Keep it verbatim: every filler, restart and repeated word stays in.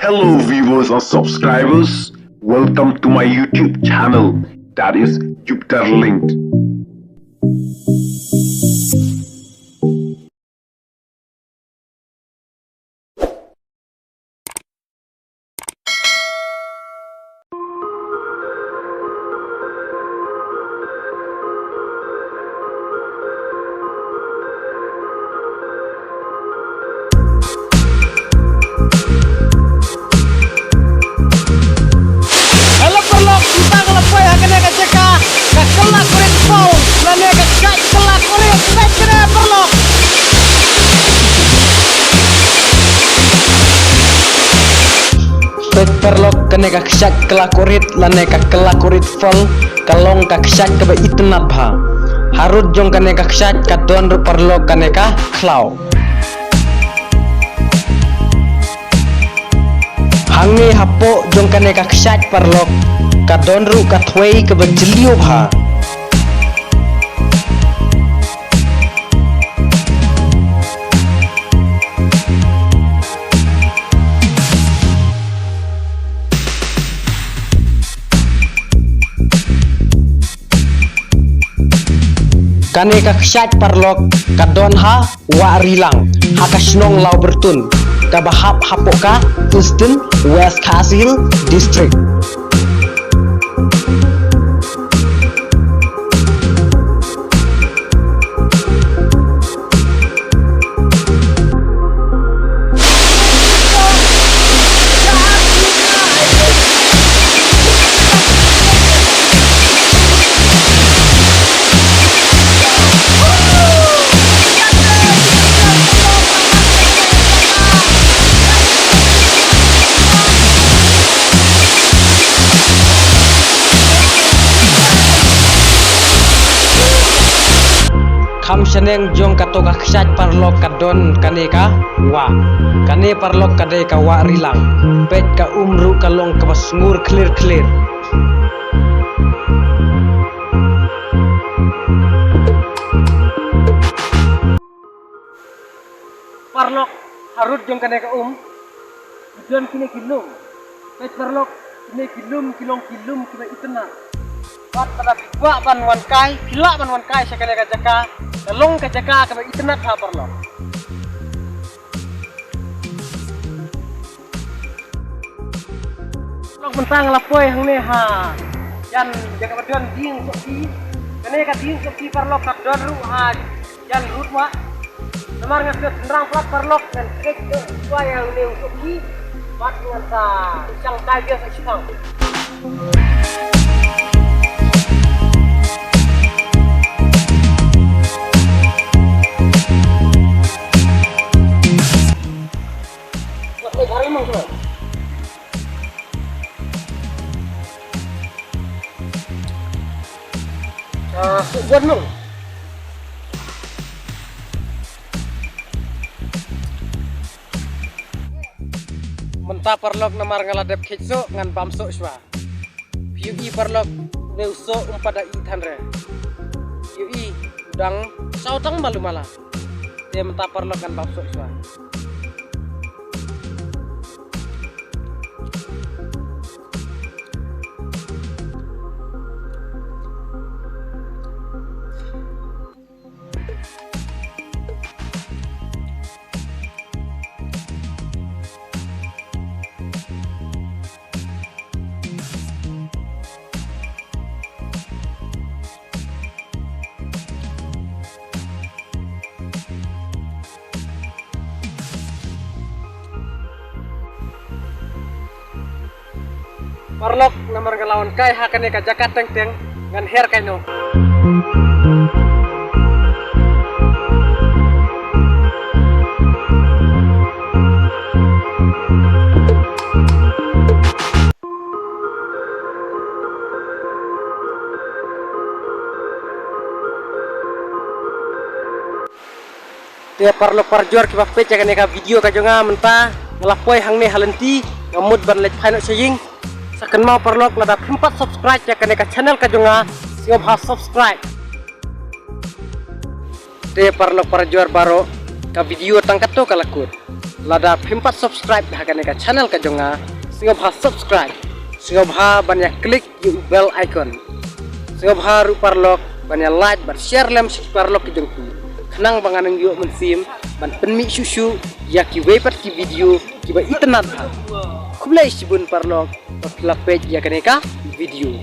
Hello viewers and subscribers, welcome to my YouTube channel, that is Jupiter Linked. Hello paralok, mynta nga la poi ha kane ka jaka ka Kylla Kurit Falls lane ka Khaid Kylla Kurit, peit kane paralok. Peit paralok, kane ka Khaid Kylla Kurit lane ka Kylla Kurit Falls ka long ka khaid kaba itynnad bha. Harud jong kane ka khaid ka don ruh paralok kane ka khlaw. Hangne hapoh jong kane ka khaid paralok ka don ruh ka thwei kaba jylliew bha. Kane ka khaid paralok ka don ha Wah Rilang, ha ka shnong Lawbyrtun, kaba hap hapoh ka Eastern West Khasi Hills District. Kham shaneng jong kato ka khaid paralok ka don kane ka wah. Kane paralok ka dei ka Wah Rilang. Peit ka um ruh ka long kaba sngur khlir khlir. Paralok, harud jong kane ka um ka don kine ki lum. Peit paralok, kine ki lum ki long ki lum kiba itynnad. Bad lada phi kwah ban wan kai, phi lah ban wan kai sha kane ka jaka. Ka long ka jaka kaba itynnad ha paralok. Paralok, mynta nga la poi hangne ha jan jaka ba don dieng sohkti. Kane ka dieng sohkti paralok ka don ruh ha jan rud wah. Namar nga sngewthuh tynrang palat paralok, ngan trek shuwa ïa une u sohkti bad ngan sa shang kai biang sa shipang. Ah, buat nung. Mynta paralok namar nga la dep kheit soh, ngan bam soh shuwa. Phi ïohi paralok, une u soh um pat da ih than re. Phi ïohi u dang saw tang malu mala. Te mynta paralok ngan bam soh shuwa. Paralok, namar nga la wan kai ha kane ka jaka teng teng, ngan her kai noh. Te paralok parajor kiba peit ïa kane ka video ka jong nga mynta, nga la poi hangne ha lynti, nga mut ban leit phai noh sha ïing. Sa kynmaw paralok, lada phim pat subscribe ïa kane ka channel ka jong nga, sngewbha subscribe. Te paralok parajor baroh, ka video tang katto ka la kut. Lada phim pat subscribe ha kane ka channel ka jong nga, sngewbha subscribe. Sngewbha ban ïa click ïa u bell icon. Sngewbha ruh paralok ban ïa like bad share lem sha ki paralok ki jong phi, khnang ba ngan ïoh mynsiem ban pynmih shuh shuh ïa kiwei pat ki video kiba itynnad bha. Khublei shibun paralok ba phi la peit ïa kane ka video.